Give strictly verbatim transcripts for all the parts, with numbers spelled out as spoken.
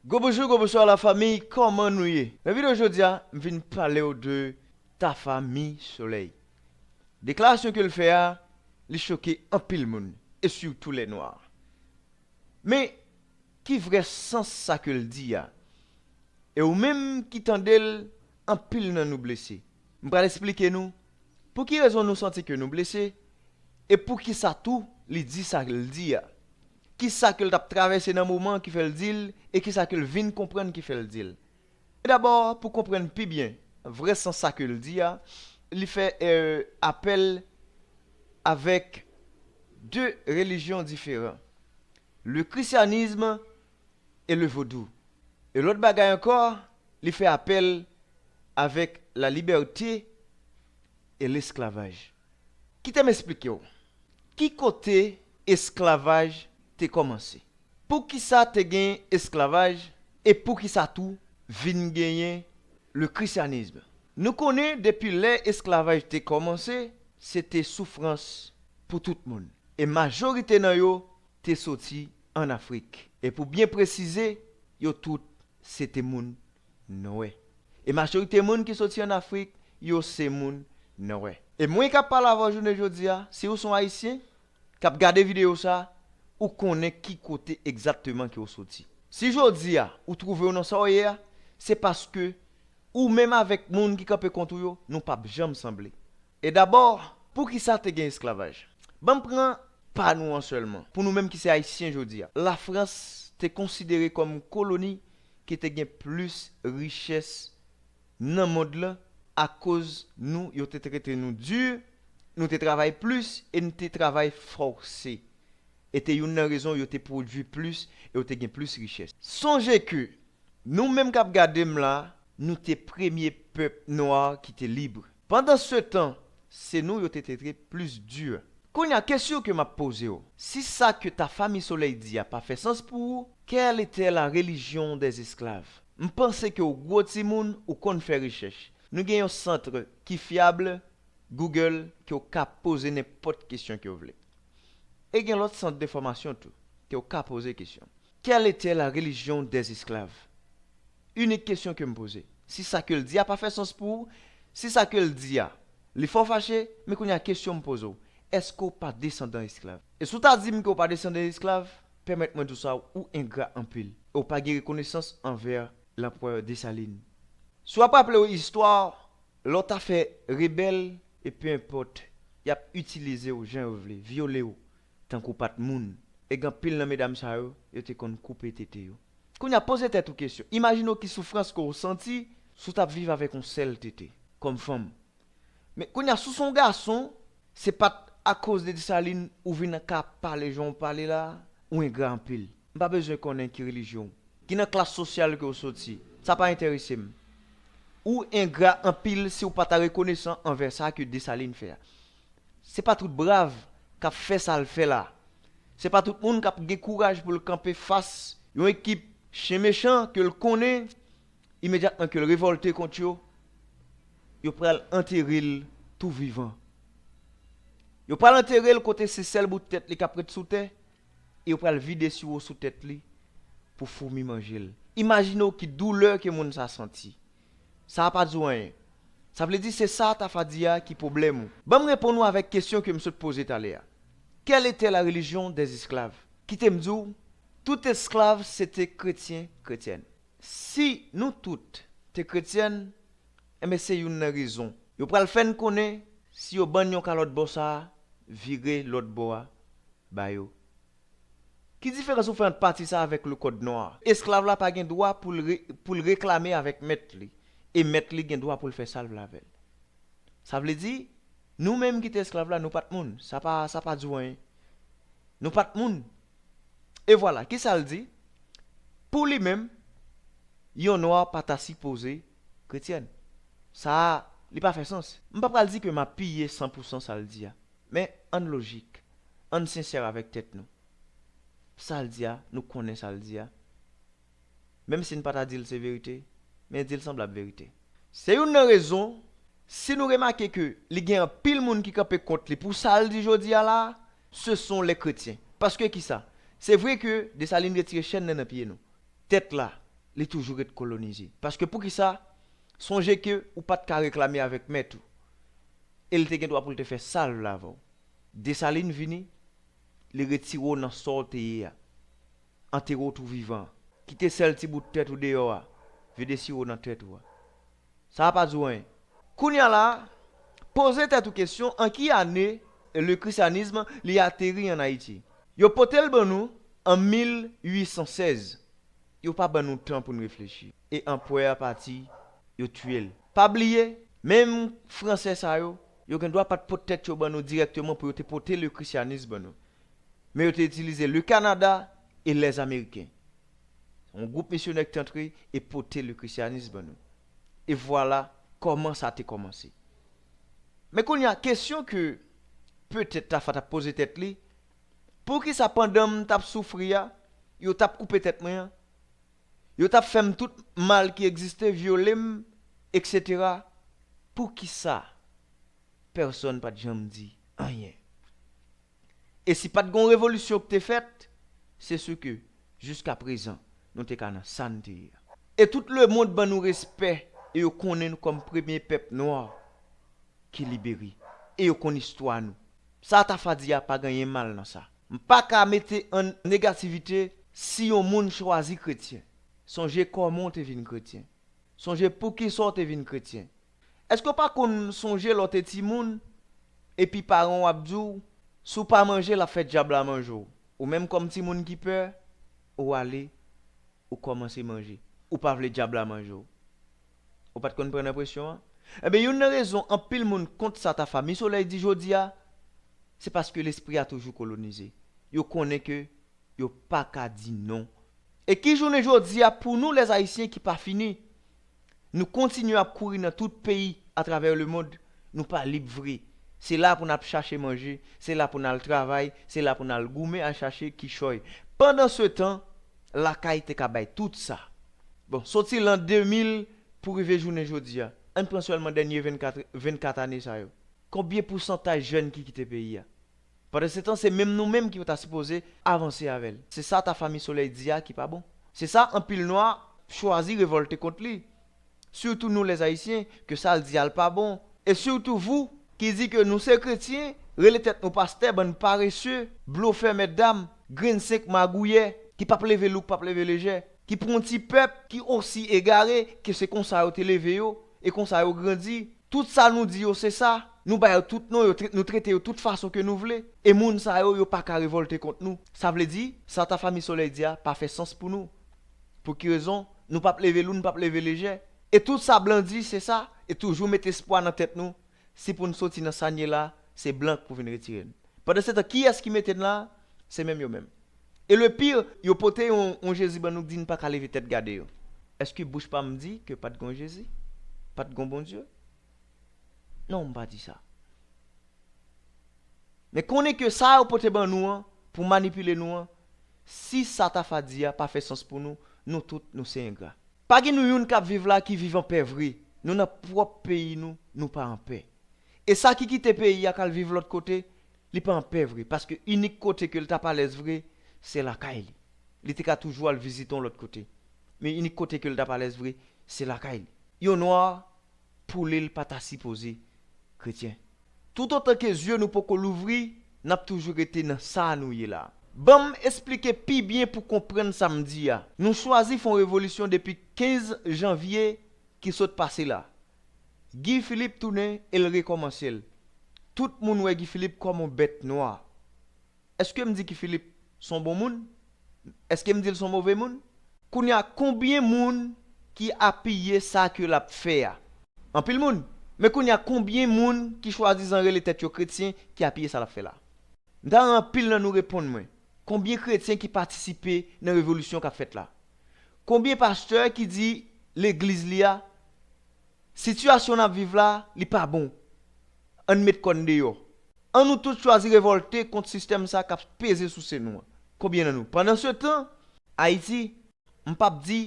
Gwo bonjou, gwo bonswa la fanmi, kòman nou ye? Nan videyo jodi a, m vin pale w de Tafa Mi Solèy. Deklarasyon ke l fè a, li choke anpil moun, e sitou lè nwa. Men, ki vrè sans sa ke l di a? E ou menm ki tande l, anpil nan nou blese. M pral esplike nou pou ki rezon nou santi ke nou blese, e pou ki sa tou li di sa l di a. Ki sa ke l t ap travèse nan moman ki fè l di l, e ki sa ke l vin konprann ki fè l di l. E dabò, pou konprann pi byen vrè sans sa ke l di a, li fè, euh, apèl avèk de relijyon diferan, le christianisme et le vodou. E lòt bagay ankò, li fè apèl avèk la liberté et l'esclavage. Kite m esplike w. Ki kote esklavaj te kòmanse? Poukisa te gen esklavaj e poukisa tou vin genyen le christianisme? Nou konnen depi lè esklavaj te kòmanse, se te soufrans pou tout moun. E majorite nan yo te soti ann Afrik. E pou byen presize, yo tout se te moun nwè. E majorite moun ki soti ann Afrik, yo se moun nwè. E mwen k ap pale avè w jounen jodi a, si w se yon Ayisyen k ap gade videyo sa, ou konnen ki kote egzakteman ke w soti. Si jodi a, ou twouve w nan sa w ye a, se paske ou menm avèk moun ki kanpe kont ou yo, nou p ap janm sanble. E dabò, poukisa te gen esklavaj? Ban m pran pa nou an sèlman, pou nou menm ki se Ayisyen jodi a. Lafrans te konsidere kòm koloni ki te gen plis richès nan mond lan, akoz nou, yo te trete nou di, nou te travay plis e nou te travay fòse. E te youn nan rezon yo te pwodui plis e yo te gen plis richès. Sonje ke nou menm k ap gade m la, nou te premye pèp nwa ki te lib. Pandansetan, se nou yo te trete plis di. Kounye a, kesyon ke m ap poze w, si sa ke Tafa Mi Solèy di a pa fè sans pou ou, quelle était la religion des esclaves? M panse ke w gwo timoun, ou konn fè rechèch. Nou gen yon sant ki fyab, Google, ke w ka poze nenpòt kesyon ke w vle. E gen lòt sant de fòmasyon tou, ke w ka poze kesyon. Quelle était la religion des esclaves? Inik kesyon ke m poze. Si sa ke l di a pa fè sans pou ou, si sa ke l di a, li fè w fache, men kounye a kesyon m poze w, èske w pa desandan esklav? E si w ta di m ke w pa desandan esklav, pèmèt mwen di w sa, ou engra anpil. E w pa gen rekonesans anvè Lanperè Desalin. Si w ap raple w istwa, lè w ta fè rebèl, e pe enpòt, y ap itilize w jan yo vle, vyole w, tankou w pa t moun. E gen anpil nan medam sa yo, yo te konn koupe tete yo. Kounye a, poze tèt ou kesyon. Imajine w ki soufrans ke w santi si w t ap viv avèk yon sèl tete, kòm fanm. Men kounye a, si w se yon gason, se pa t akoz de Desalin ou vin ka pale jan w pale la, ou engra anpil. M pa bezwen konnen ki relijyon w, ki nan klas sosyal ke w soti. Sa pa enterese m. Ou engra anpil si w pa ta rekonesan anvè sa ke Desalin fè a. Se pa tout brav k ap fè sa l fè la. Se pa tout moun k ap gen kouraj pou l kanpe fas yon ekip chen mechan ke l konnen, imedyatman ke l revòlte kont yo, yo pral antere l tou vivan. Yo pral antere l kote se sèl bout tèt li k ap ret sou tè, e yo pral vide siwo sou tèt li pou foumi manje l. Imajine w ki doulè ke moun sa santi. Sa a pa di w anyen. Sa vle di se sa Tafa di a ki pwoblèm ou. Ban m reponn ou avèk kesyon ke m sot poze talè a. Quelle était la religion des esclaves? Kite m di w, tout esklav se te kretyen, kretyèn. Si nou tout te kretyèn, enben se youn nan rezon. Yo pral fè n konnen si yo ban n yon kalòt bò sa a, vire lòt bò a ba yo. Ki diferans ou fè ant pati sa avèk le code noir? Esklav la pa gen dwa pou l re-, pou l reklame avèk mèt li. E mèt li gen dwa pou l fè sa l vle avè l. Sa vle di, nou menm ki te esklav la, nou pa t moun. Sa pa, sa pa di w anyen. Nou pa t moun. E vwala, ki sa l di? Pou li menm, yon nwa pa ta sipoze kretyèn. Sa a, li pa fè sans. M pa pral di ke m apiye san pou san sa l di a. Men, ann lojik, ann sensè avèk tèt nou. Sa l di a, nou konnen sa l di a. Menm si n pa ta di l se verite, men di l sanble ap verite. Se youn nan rezon, si nou remake ke li gen anpil moun ki kanpe kont li pou sa l di jodi a la, ce sont les chrétiens. Paske kisa? Se vre ke Desalin retire chèn nan nan pye nou. Tèt la, li toujou ret kolonize. Paske poukisa? Sonje ke ou pa t ka reklame avèk mèt ou. E l te gen dwa pou l te fè sa l vle avè w. Desalin vini, li retire w nan sa w te ye a. Antere w tou vivan. Kite sèl ti bout tèt ou deyò a. Vide siwo nan tèt ou a. Sa a pa di w anyen. Kounye a la, poze tèt ou kesyon, an ki ane le christianisme li ateri an Ayiti? Yo pote l ban nou an mil uit san sèz. Yo pa ban nou tan pou n reflechi. E anperè a pati, yo tiye l. Pa bliye, menm Fransè sa yo, yo gen dwa pa t pot tèt yo ban nou dirèkteman pou yo te pote le christianisme ban nou. Men yo te itilize le Canada e les Américains. Yon gwoup misyonè ki te antre e pote le christianisme ban nou. E vwala kòman sa te kòmanse. Men kounye a, kesyon ke petèt Tafa t ap poze tèt li, poukisa pandan m t ap soufri a, yo t ap koupe tèt mwen an, yo t ap fè m tout mal ki egziste, vyole m, etsetera. Poukisa pèsonn pa t janm di anyen? E si pa t gon revolisyon ki te fèt, se si ke, jiska prezan, nou te ka nan sa n te ye a. E tout lemonn ban nou respè e yo konnen nou kòm premye pèp nwa ki libere. E yo konn istwa nou. Sa Tafa di a pa gen anyen mal nan sa. M pa ka mete an negativite si yon moun chwazi kretyen. Sonje kòman w te vin kretyen. Sonje poukisa w te vin kretyen. Èske w pa konn sonje lè w te timoun, epi paran w ap di w, si w pa manje, l ap fè dyab la manje w? Ou menm kòm timoun ki pè, ou ale, ou kòmanse manje. Ou pa vle dyab la manje w. Ou pa t konn pran nan presyon an? Enben, youn nan rezon anpil moun kont sa Tafa Mi Solèy di jodi a, se paske lespri a toujou kolonize. Yo konnen ke yo pa ka di non. E ki jounen jodi a pou nou lèzayisyen ki pa fini? Nou kontinye ap kouri nan tout peyi atravè lemond, nou pa lib vre. Se la pou n ap chache manje, se la pou n al travay, se la pou n al goumen al chache kichòy. Pandansetan, lakay te ka bay tout sa. Bon, soti lan de mil pou rive jounen jodi a, ann pran sèlman dènye vennkat, vennkat ane sa yo. Konbyen pousantaj jèn ki kite peyi a? Pandansetan, se menm nou menm ki ta sipoze avanse avè l. Se sa Tafa Mi Solèy di a ki pa bon. Se sa anpil nwa chwazi revòlte kont li. Sitou nou lèzayisyen, ke sa l di a l pa bon. E sitou vou, ki di ke nou se kretyen, rele tèt nou pastè, bann paresye, blofè, mètdam, grenn senk magouyè, ki p ap leve lou, k p ap leve lejè, ki pou yon ti pèp ki osi egare ke se konsa yo te leve yo, e konsa yo grandi. Tout sa nou di yo se sa, nou ba yo tout non, yo tre-, nou trete yo tout fason ke nou vle. E moun sa yo, yo pa ka revòlte kont nou. Sa vle di, sa Tafa Mi Solèy di a pa fè sans pou nou. Pou ki rezon? Nou p ap leve lou, nou p ap leve lejè. E tout sa blan di, se sa, e toujou met espwa nan tèt nou. Si pou n soti nan sa n ye la, se blan k pou vin retire n. Pandansetan, kiyès ki mete n la? Se menm yo menm. E le pire, yo pote yon, yon Jezi ban nou k di n pa ka leve tèt gade yo. Èske bouch pa m di ke pa t gon Jezi? Pa t gon Bondye? Non, m pa di sa. Men konnen ke sa yo pote ban nou an, pou manipile nou an, si sa Tafa di a pa fè sans pou nou, nou tout, nou se engra. Pa gen nou youn k ap viv la ki viv anpè vre. Nou nan pwòp peyi nou, nou pa anpè. E sa ki kite peyi a k al viv lòt kote, li pa anpè vre, paske inik kote ke l t ap alèz vre, se lakay li. Li te ka toujou al vizite yon lòt kote. Men inik kote ke l t ap alèz vre, se lakay li. Yon nwa, pou li, l pa ta sipoze kretyen. Toutotan ke zye nou poko louvri, n ap toujou rete nan sa nou ye la. Ban m esplike pi byen pou konprann sa m di a. Nou chwazi fè yon revolisyon depi kenz janvye ki sot pase la. Guy Philippe tounen e l rekòmanse l. Tout moun wè Guy Philippe kòm yon bèt nwa. Èske m di Guy Philippe s on bon moun? Èske m di l s on move moun? Kounye a, konbyen moun ki apiye sa ke l ap fè a? Anpil moun. Men kounye a, konbyen moun ki chwazizan rele tèt yo kretyen ki apiye sa l ap fè la? M ta renmen anpil nan nou reponn mwen. Konbyen kretyen ki patisipe nan revolisyon k ap fèt la? Konbyen pastè ki di legliz li a, sitiyasyon n ap viv la, li pa bon. Ann met kò n deyò. An nou tout chwazi revòlte kont sistèm sa k ap peze souse nou an. Konbyen nan nou? Pandansetan, Ayiti, m p ap di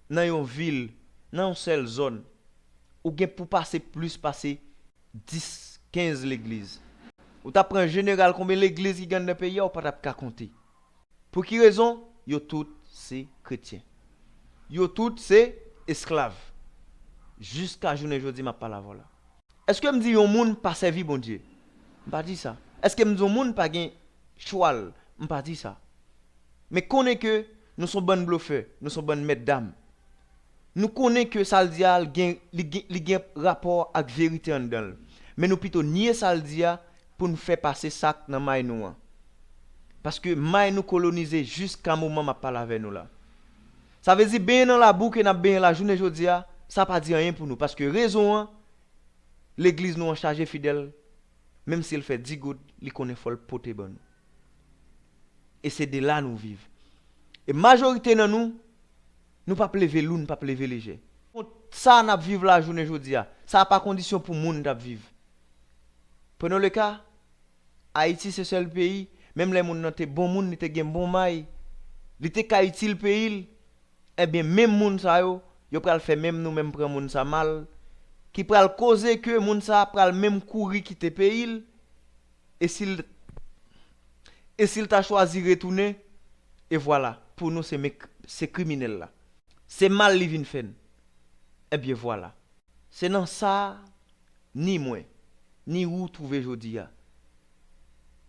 nan yon vil, nan yon sèl zòn, ou gen pou pase plis pase dis, kenz legliz. Ou ta pran jeneral konbyen legliz ki gen anndan peyi a, ou pa t ap ka konte. Pou ki rezon? Yo tout se kretyen. Yo tout se esklav. Jiska jounen jodi m ap pale avè w la. Èske m di yon moun pa sèvi Bondye? M pa di sa. Èske m di yon moun pa gen chwal? M pa di sa. Men konnen ke nou se yon bann blofè, nou se yon bann mètdam. Nou konnen ke sa l di a, l gen, li gen, li gen rapò ak verite anndan l. Men nou pito nye sa l di a pou n fè pase sa k nan may nou an. Paske may nou kolonize jiska moman m ap pale avè nou la. Sa vle di benyen nan labou ke n ap benyen la jounen jodi a, sa pa di anyen pou nou. Paske rezon an, legliz nou an chaje fidèl, menm si l fè di goud, li konnen fò l pote ban nou. E se de la nou viv. E majorite nan nou, nou p ap leve lou, nou p ap leve lejè. Kont sa n ap viv la jounen jodi a, sa pa kondisyon pou moun t ap viv. Prenons le cas, Ayiti se sèl peyi, menm lè moun nan te bon moun, li te gen bon may, li te ka itil peyi l, ebyen menm moun sa yo, yo pral fè menm nou menm pran moun sa mal, ki pral koze ke moun sa pral menm kouri kite peyi l, e si l, e si l ta chwazi retounen, e vwala, pou nou se, se kriminèl la. Se mal li vin fè n. Ebyen vwala. Se nan sa ni mwen, ni ou twouve jodi a.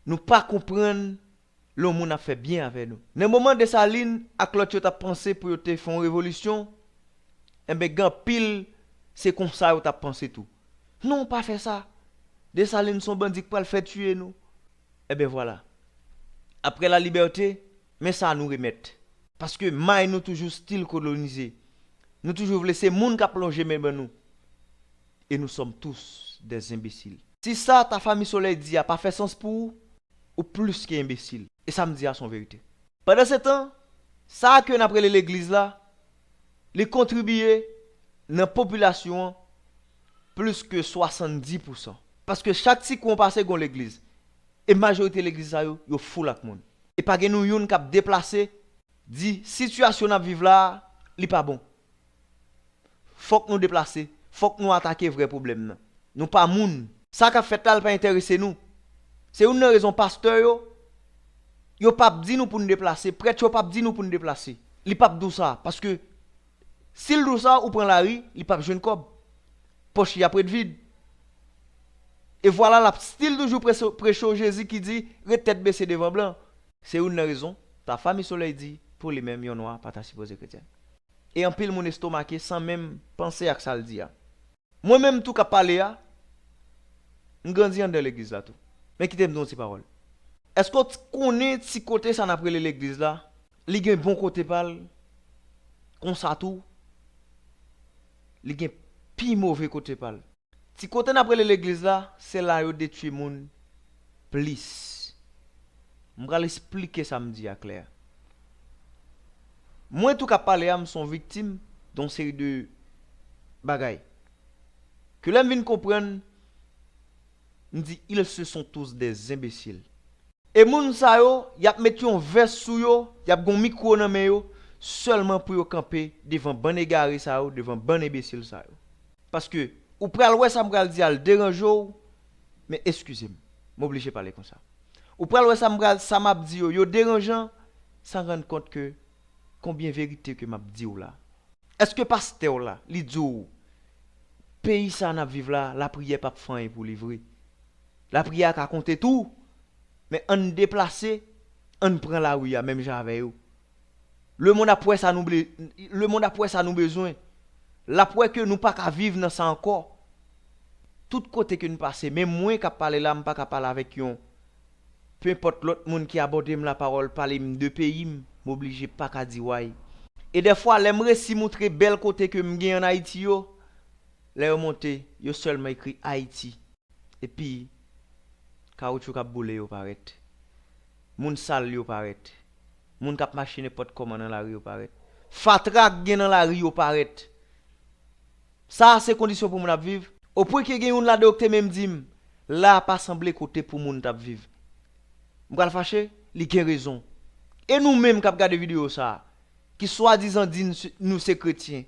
Nou pa konprann lè yon moun ap fè byen avè nou. Nan moman Desalin ak lòt yo t ap panse pou yo te fè yon revolisyon, enben gen anpil se konsa yo t ap panse tou. Non, pa fè sa. Desalin se yon bandi k pral fè tiye nou. Enben vwala. Apre lalibète, men sa nou remèt. Paske may nou toujou still kolonize. Nou toujou vle se moun k ap lonje men ban nou. Et nous sommes tous des imbéciles. Si sa Tafa Misolèy di a pa fè sans pou ou, ou plis ke enbesil. E sa m di a se yon verite. Pandansetan, sa ke n ap rele legliz la, li kontribye nan popilasyon an plis ke swasanndis pousan. Paske chak ti kwen w pase gon legliz. E majorite legliz sa yo, yo full ak moun. E pa gen nou youn k ap deplase, di sitiyasyon n ap viv la a, li pa bon. Fòk nou deplase, fòk nou atake vrè pwoblèm nan. Nou pa moun. Sa k ap fèt la, l pa enterese nou. Se youn nan rezon pastè yo, yo p ap di nou pou n deplase, prèt yo p ap di nou pou n deplase. Li p ap di w sa, paske si l di w sa, ou pran lari, li p ap jwenn kòb. Pòch li ap ret vid. E vwala, l ap still toujou preche, preche w Jezi ki di, ret tèt bese devan blan. Se youn nan rezon, Tafa Misolèy di, pou li menm, yon nwa pa ta sipoze kretyèn. E anpil moun estomake san menm panse ak sa l di a. Mwen menm tou k ap pale a, m grandi anndan legliz la tou. Men kite m di w yon ti pawòl. Èske w t-, konnen ti kote sa n ap rele legliz la, li gen bon kote pa l, konsa tou, li gen pi move kote pa l? Ti kote n ap rele legliz la, se la yo detwi moun plis. M pral esplike sa m di a klè. Mwen tou k ap pale a, m se yon viktim de yon seri de bagay. Ke lè m vin konprann, m di, ils se sont tous des imbéciles. E moun sa yo, y ap met yon vès sou yo, y ap gon mikwo nan men yo, sèlman pou yo kanpe devan bann egare sa yo, devan bann enbesil sa yo. Paske ou pral wè sa m pral di a, l deranje w, men eskize m, m oblije pale konsa. Ou pral wè sa m pral, sa m ap di yo, yo deranjan, san rann kont ke konbyen verite ke m ap di w la. Èske pastè w la, li di w, peyi sa n ap viv la, lapriyè p ap fè anyen pou li vre? Lapriyè a ka konte tou, men ann deplase, ann pran lari a menm jan avè yo. Lemonn ap wè sa nou ble-, lemonn ap wè sa nou bezwen. L ap wè ke nou pa ka viv nan sa ankò. Tout kote ke n pase, menm mwen k ap pale la, m pa ka pale avèk yon, penpòt lòt moun ki abòde m lapawòl, pale m de peyi m, m oblije pa ka di way. E dèfwa, lè m resi moutre bèl kote ke m gen ann Ayiti yo, lè yo monte, yo sèlman ekri Ayiti. Epi, kawoutchou k ap boule yo parèt. Moun sal yo parèt. Moun k ap mache nenpòt kòman nan lari yo parèt. Fatra k gen nan lari yo parèt. Sa a se kondisyon pou moun ap viv. Opwen ke gen youn ladan yo k te menm di m, la a pa sanble kote pou moun t ap viv. M pral fache, li gen rezon. E nou menm k ap gade videyo sa a, ki swadizan di n se, nou se kretyen,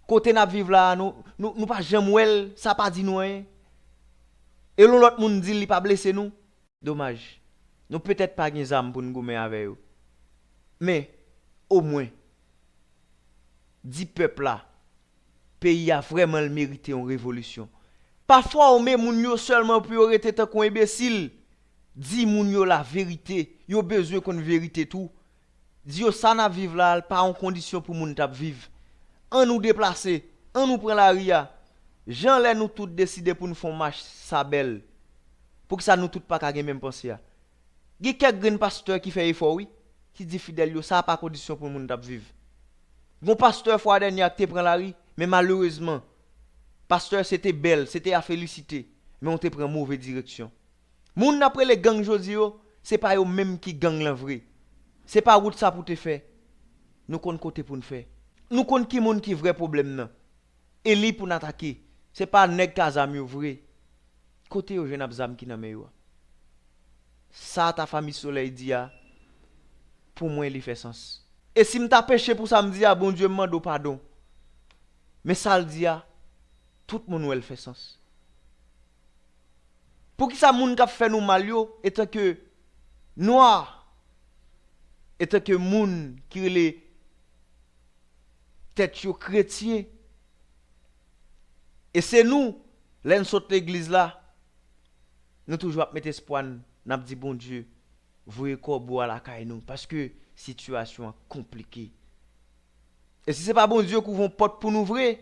kote n ap viv la a, nou, nou, nou pa janm wè l, sa pa di nou anyen. E lè yon lòt moun di l, li pa blese nou. Domaj. Nou petèt pa gen zam pou n goumen avè yo. Men, omwen, Di pèp la, peyi a vrèman l merite yon revolisyon. Pa fòme moun yo sèlman pou yo rete tankou enbesil. Di moun yo laverite. Yo bezwen konn verite tou. Di yo sa n ap viv la, l pa yon kondisyon pou moun t ap viv. An nou deplase, an nou pran lari a. Jan lè nou tout deside pou n fè yon mach, sa bèl. Poukisa nou tout pa ka gen menm panse a? Gen kèk grenn pastè ki fè efò, wi, ki di fidèl yo, sa pa kondisyon pou moun t ap viv. Gon pastè fwa dènye a ki te pran lari, men malerezman, pastè se te bèl, se te a felisite, men w te pran move direksyon. Moun n ap rele gang jodi yo, se pa yo menm ki gang lan vre. Se pa wout sa pou te fè. Nou konn kote pou n fè. Nou konn ki moun ki vrè pwoblèm nan. E li pou n atake. Se pa nèg k a zam yo vre. Kote yo jwenn ap zam ki nan men yo a? Sa Tafa Miss Soleil di a, pou mwen, li fè sans. E si m ta peche pou sa m di a, Bondye, m mande w padon. Men sa l di a, tout moun wè l fè sans. Poukisa moun k ap fè nou mal yo, etanke nwa, etanke moun ki rele tèt yo kretyen, e se nou, lè n sot legliz la, nou toujou ap met espwa n, n ap di, Bondye, voye kòbo a lakay nou, paske sitiyasyon an konplike. E si se pa Bondye k ouvri yon pòt pou nou vre,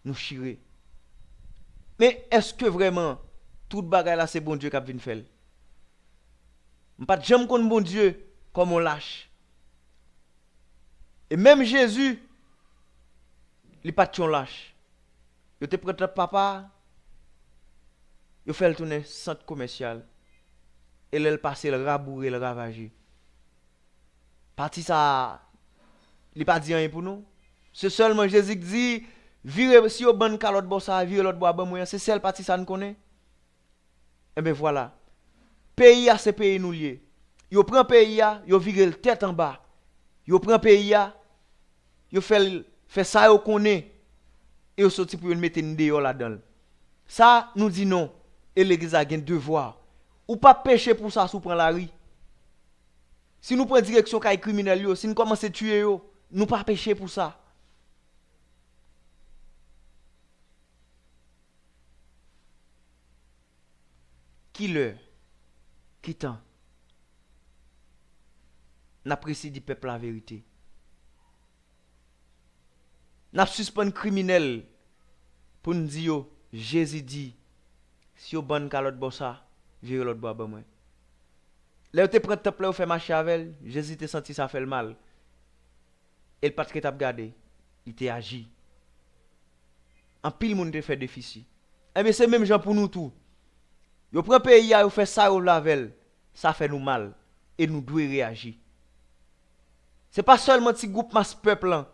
nou chire. Men èske vrèman tout bagay la se Bondye k ap vin fè l? M pa t janm konn Bondye kòm yon lach. E menm Jezi, li pa t yon lach. Yo te pran tanp Papa a, yo fè l tounen sant komèsyal. E lè l pase, l raboure, l ravaje. Pati sa a, li pa di anyen pou nou. Se sèlman Jezi k di, vire, si yo ban n kalòt bò sa a, vire lòt bò a ban mwen an. Se sèl pati sa a n konnen. Enben vwala. Peyi a se peyi nou l ye. Yo pran peyi a, yo vire l tèt anba. Yo pran peyi a, yo fè l fè sa yo konnen, e yo soti pou yo mete n deyò ladan l. Sa, nou di non, e legliz la gen devwa. Ou p ap peche pou sa si w pran lari. Si nou pran direksyon kay kriminèl yo, si n kòmanse tiye yo, nou pa peche pou sa. Ki lè? Ki tan? N ap resi di pèp la verite. N ap sispann kriminèl pou n di yo, Jezi di, si yo ban n kalòt bò sa, vire lòt bò a ban mwen. Lè yo te pran tanp la, yo fè mache avè l, Jezi te santi sa fè l mal. E l pa t ret ap gade, li te aji. Anpil moun te fè defisi. Ebyen, se menm jan pou nou tou. Yo pran peyi a, yo fè sa yo vle avè l. Sa fè nou mal. E nou dwe reyaji. Se pa sèlman ti gwoup mas pèp lan.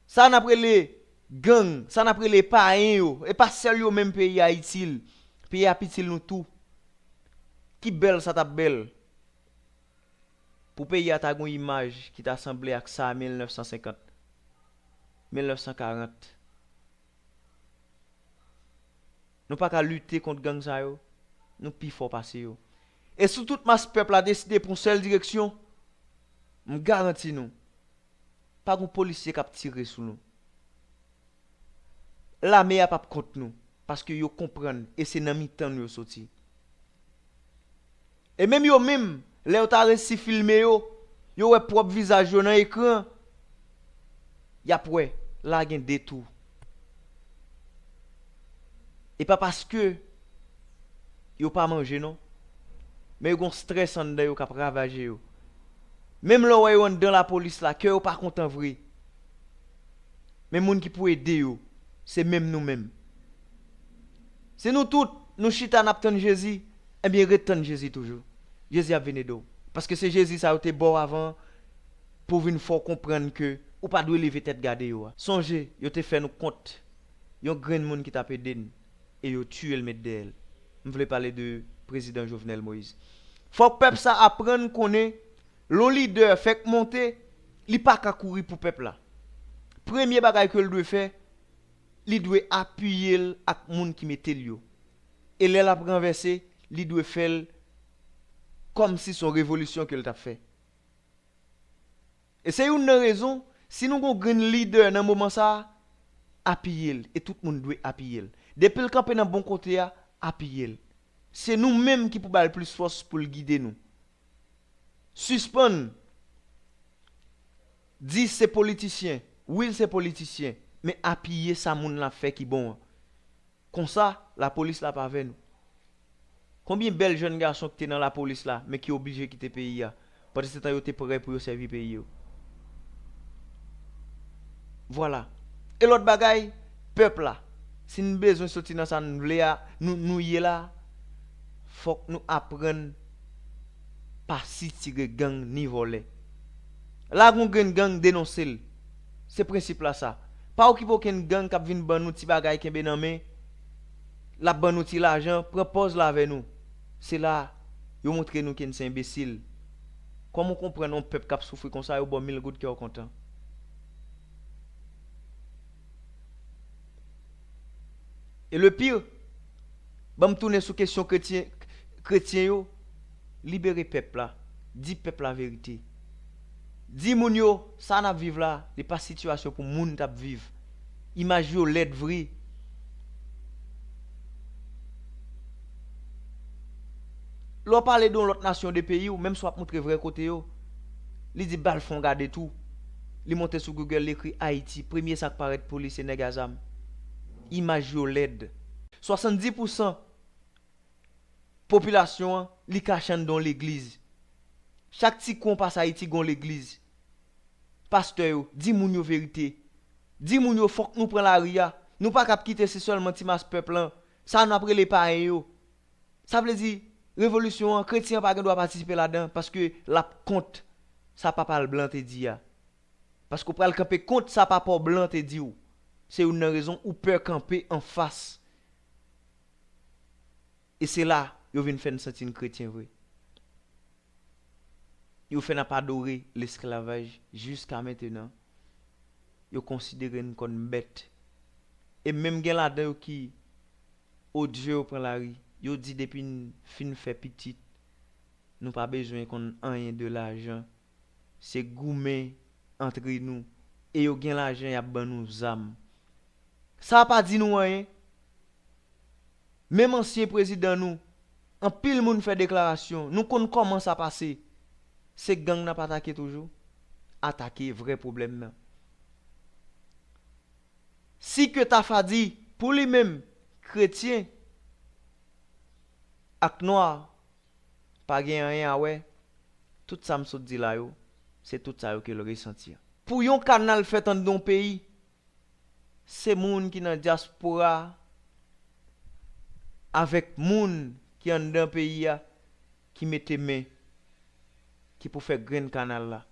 Sa n ap rele gang, sa n ap rele payen yo, e pa sèl yo menm peyi a itil. Peyi a ap itil nou tou. Ki bèl sa t ap bèl pou peyi a ta gen yon imaj ki ta sanble ak sa a mil nèf san senkant, mil nèf san karant. Nou pa ka lite kont gang sa yo, nou pi fò pase yo. E si tout mas pèp la deside pran yon sèl direksyon, m garanti nou, pa gen polisye k ap tire sou nou. Lame a p ap kont nou, paske yo konprann e se nan mitan nou yo soti. E menm yo menm, lè yo ta resi filme yo, yo wè pwòp vizaj yo nan ekran, y ap wè, la gen de tou. E pa paske yo pa manje non, men yo gon strès anndan yo k ap ravaje yo. Menm lè w wè yo anndan lapolis la, kè yo pa kontan vre. Men moun ki pou ede yo, se menm nou menm. Si nou tout, nou chita n ap tann Jezi, ebyen ret tann Jezi toujou. Jezi ap vin ede w. Paske se Jezi sa yo te ba w avan pou vin fè w konprann ke ou pa dwe leve tèt gade yo a. Sonje, yo te fè nou kont yon grenn moun ki t ap ede n e yo tiye l met dèyè l. M vle pale de prezidan Jovenel Moïse. Fòk pèp sa aprann konnen lè yon lidè fèk monte, li pa ka kouri pou pèp la. Premye bagay ke l dwe fè, li dwe apiye l ak moun ki mete l yo. E lè l ap ranvèse, li dwe fè l kòmsi se yon revolisyon ke l t ap fè. E se youn nan rezon Si nou gon grenn lidè nan moman sa a, apiye l, e tout moun dwe apiye l. Depi l kanpe nan bon kote a, apiye l. Se nou menm ki pou ba l plis fòs pou l gide nou. Sispann di se politisyen. Wi, l se politisyen, men apiye sa moun la fè ki bon an. Konsa, lapolis la pa vè nou. Konbyen bèl jèn gason ki te nan lapolis la, men ki oblije kite peyi a, pandan se tan yo te prè pou yo sèvi peyi yo? Vwala. E lòt bagay, pèp la. Si n bezwen soti nan sa n vle a, nou, nou ye la, fòk nou aprann pa sitire gang ni vòlè. La gon grenn gang, denonse l. Se prensip la sa. Pa okipe okenn gang k ap vin ban nou ti bagay kenbe nan men, l ap ban nou ti lajan, pran pòz l avè nou. Se la yo montre nou ke n se enbesil. Kòman w konprann yon pèp k ap soufri konsa, yo ba w mil goud, kè w kontan? E le pire, ban m tounen sou kesyon kretyen, kretyen yo, libere pèp la, di pèp la verite. Di moun yo, sa n ap viv la, li pa sitiyasyon pou moun t ap viv. Imaj yo lèd vre. Lè w pale de yon lòt nasyon, de peyi, ou menm si w ap montre vrè kote yo, li di bal fon gade tou. Li monte sou Google, li ekri Ayiti, premye sa k parèt pou li se nèg a zam. Imaj yo lèd. Swasanndis pousan popilasyon an, li kache anndan yon legliz. Chak ti kwen w pase Ayiti gon legliz. Pastè yo, di moun yo verite. Di moun yo fòk nou pran lari a. Nou pa kab kite se sèlman ti mas pèp lan. Sa nou ap rele payen yo. Sa vle di, revolisyon an, kretyen an pa gen dwa patisipe ladan, paske l ap kont sa papa l blan te di a. Paske w pral kanpe kont sa papa w blan te di w. Se youn nan rezon ou pè kanpe anfas. E se la yo vin fè n santi n kretyen vre. Yo fè n ap adore lesklavaj jiska mentenan. Yo konsidere n kòm bèt. E menm gen ladan yo ki odye yo pran lari. Yo di depi n fin fè pitit, nou pa bezwen konn anyen de lajan. Se goumen antre nou. E yo gen lajan, y ap ban nou zam. Sa pa di nou anyen. Menm ansyen prezidan nou, anpil moun fè deklarasyon, nou konn kòman sa pase. Se gang n ap atake toujou. Atake vrè pwoblèm nan. Si ke Tafa di, pou li menm, kretyen ak nwa pa gen anyen a wè, tout sa m sot di la yo, se tout sa yo ke l resanti an. Pou yon kanal fèt anndan yon peyi, se moun ki nan dyaspora avèk moun ki anndan peyi a ki mete men, ki pou fè grenn kanal la.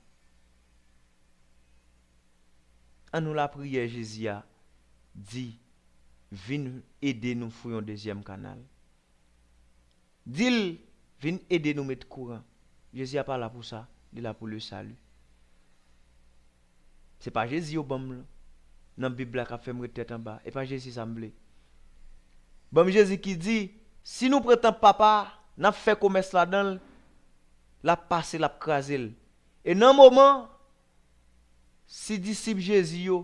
An nou lapriyè Jezi a di, vin ede nou fouye yon dezyèm kanal. Di l, vin ede nou met kouran. Jezi a pa la pou sa, li la pou le sali. Se pa Jezi yo ban m nan Bib la k ap fè m ret tèt anba. E pa Jezi sa m vle. Ban m Jezi ki di, si nou pran tanp Papa a, n ap fè komès ladan l, l ap pase, l ap kraze l. E nan moman, si disip Jezi yo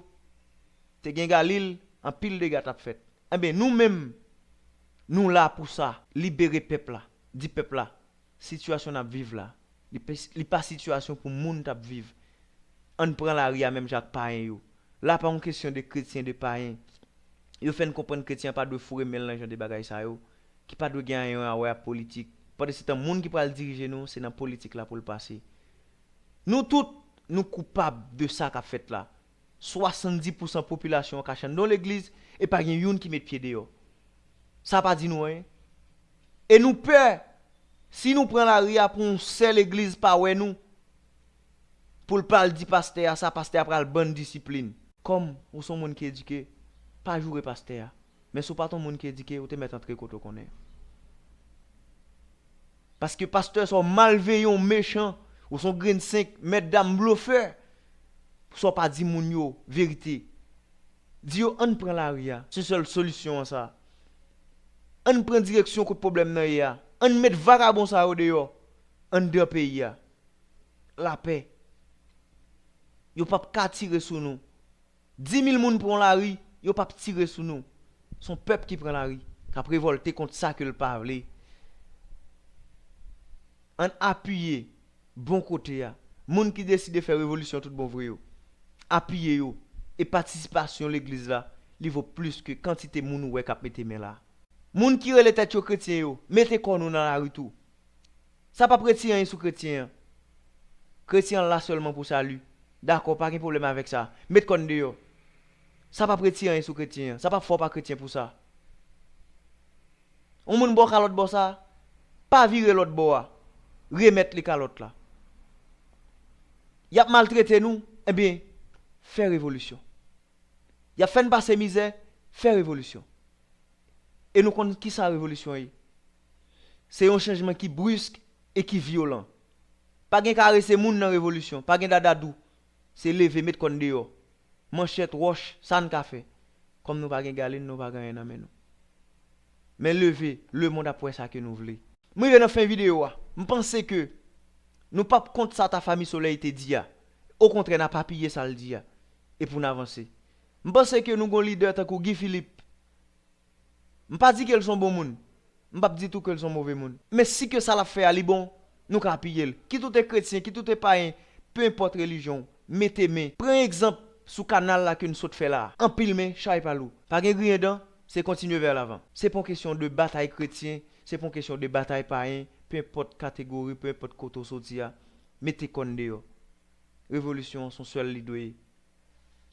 te gen Galil, anpil dega t ap fèt. Enben, nou menm, nou la pou sa, libere pèp la, di pèp la, sitiyasyon n ap viv la, li pe, li pa sitiyasyon pou moun t ap viv. Ann pran lari a menm jan ak payen yo. La pa yon kesyon de kretyen, de payen. Yo fè n konprann kretyen an pa dwe foure men l nan jan de bagay sa yo, ki pa dwe gen anyen a wè ak politik. Pandan se tan, moun ki pral dirije nou, se nan politik la pou l pase. Nou tout, nou koupab de sa k ap fèt la. Swasanndis pousan popilasyon an kache anndan yon legliz e pa gen youn ki met pye deyò. Sa pa di nou anyen. E nou pè, si nou pran lari a pou yon sèl legliz pa wè nou, pou l pral di pastè a sa, pastè a pral ban n disiplin. Kòm ou se yon moun ki edike, pa joure pastè a. Men si w pa t yon moun ki edike, ou te mèt antre kote w konnen. Paske pastè sa w malveyan, w mechan, ou se yon grenn senk, mèt dam, blofè. Sa w pa di moun yo verite. Di yo, ann pran lari a. Se sèl solisyon an sa. Ann pran direksyon kot pwoblèm nan ye a. Ann met vagabon sa yo deyò anndan peyi a. Lapè. Yo p ap ka tire sou nou. Dis mil moun pran lari, yo p ap tire sou nou. Se yon pèp ki pran lari, k ap revòlte kont sa ke l pa vle. Ann apiye bon kote a. Moun ki deside fè revolisyon tout bon vre yo, apiye yo. E patisipasyon legliz la, li vo plis ke kantite moun ou wè k ap mete men la. Moun ki rele tèt yo kretyen yo, mete kò nou nan lari tou. Sa p ap retire anyen sou kretyen an. Kretyen an la sèlman pou sali. Dakò, pa gen pwoblèm avèk sa. Met kò n deyò. Sa p ap retire anyen sou kretyen an. Sa p ap fè w pa kretyen pou sa. Yon moun ba w kalòt bò sa, pa vire lòt bò a. Remèt li kalòt la. Y ap maltrete nou, ebyen, fè revolisyon. Y ap fè n pase mizè, fè revolisyon. E nou konn kisa revolisyon ye. Se yon chanjman ki brisk e ki vyolan. Pa gen karese moun nan revolisyon, pa gen dada dou. Se leve, met kò n deyò. Manchèt, wòch, sa n ka fè. Kòm nou pa gen galin, nou pa gen anyen nan men nou. Men leve, lemonn ap wè sa ke nou vle. M rive nan fen videyo a. M panse ke nou p ap kont sa Tafa Mi Solèy te di a. Okontrè, n ap apiye sa l di a. Epi n avanse. M panse ke nou gon lidè tankou Guy Philippe. M pa di ke l son bon moun. M p ap di tou ke l son move moun. Men si ke sa l ap fè a li bon, nou ka apiye l. Kit ou te kretyen, kit ou te payen, pe enpòt relijyon w, mete men. Pran egzanp sou kanal la ke n sot fè la a. Anpil men, chay pa lou. Pa gen griyen dan, se kontinye vè lavan. Se pa yon kesyon de batay kretyen, se pa yon kesyon de batay payen, pe enpòt kategori, pe enpòt kote w soti a, mete kò n deyò. Revolisyon an se yon sèl li dwe ye.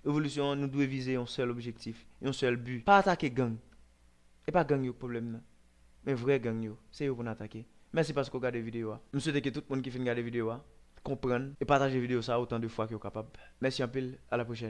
Revolisyon an, nou dwe vize yon sèl objektif, yon sèl bi. Pa atake gang. E pa gang yo k pwoblèm nan. Men vrè gang yo, se yo pou n atake. Mèsi paske w gade videyo a. M swete ke tout moun ki fin gade videyo a konprann e pataje videyo sa a otan de fwa ke yo kapab. Mèsi anpil, a la pwochèn.